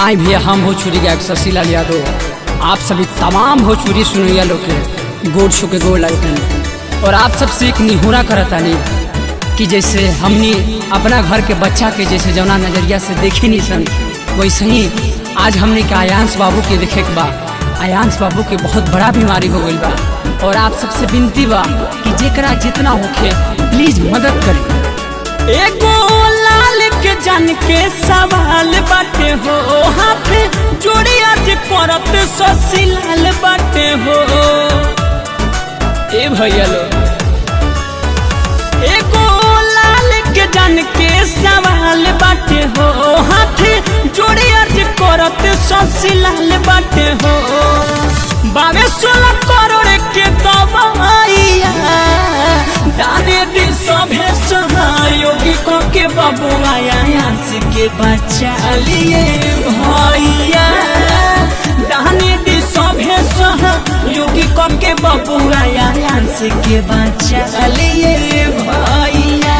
आई भैया, हम भोजपुरी गायक शशिलाल यादव आप सभी तमाम भोजपुरी सुनैया लोग के गोड़ छू के गोड़ लगतन और आप सबसे एक निहोरा करतानी कि जैसे हमनी अपना घर के बच्चा के जैसे जौना नजरिया से देखे नहीं सन, वैसे ही आज हमने के आयांश बाबू के देखे के बा। आयांश बाबू के बहुत बड़ा बीमारी हो गई बा और आप सबसे विनती बा कि जेकरा जितना होखे प्लीज मदद करें। एगो लाल के जान के सवाल बाटे हो, हाथ जोड़ी आज करत शशिलाल बाटे हो। ए भैया लोग, एगो लाल के जान के सवाल बाटे हो, हाथ जोड़ी आज करत शशिलाल बाटे हो। बावे 16 करोड़ के दवाइया दाने दी सभे सहयोगी को के बबुआ आयांस के बचा लिए भैया। दाने दी सभे सहयोगी को के बबुआ आयांस के बचा लिए भैया।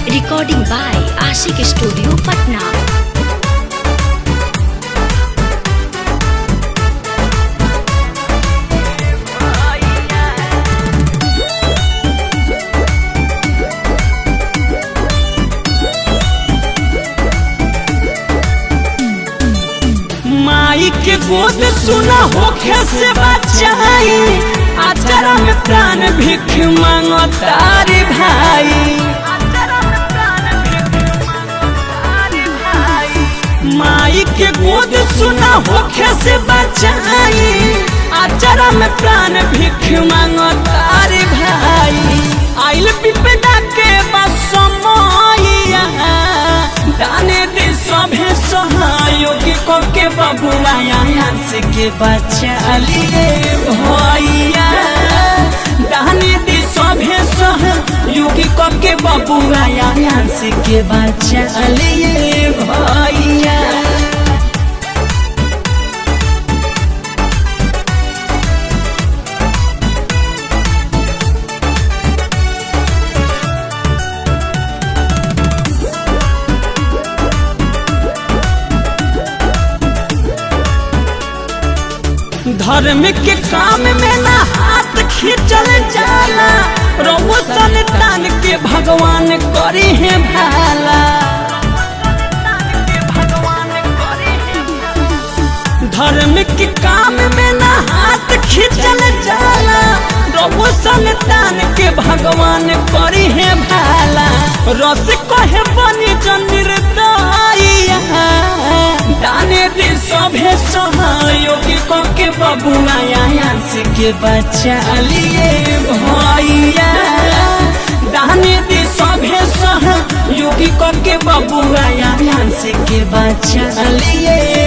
Recording by Ashik Studio, Patna. माई के गोद सुना होखे से बचाई, आचरा में प्राण भीख मांगो तारे भाई। माई के गोद सुना होखे से बचाई, आचरा में प्राण भीख मांगो तारे भाई। आइल पिपदा के बसमैया दाने दे सभे सहयोगी को के बबुआ आयांस के बचा लिए भैया। दाने दे सभे सहयोगी को के बबुआ आयांस के बचा लिए भैया। धर्म के काम में ना हाथ खींचल जाला, रउआ संतान के भगवान करी है भाला। धर्म के काम में ना हाथ खींचल जाला, रउआ संतान के भगवान करी है भाला। रस कहे बनी जन निर्दयिया दाने दे सभे सहयोगी को के बबुआ आयांस के बचा लिए भैया। दाने दे सभे सहयोगी को के बबुआ आयांस के बचा लिए।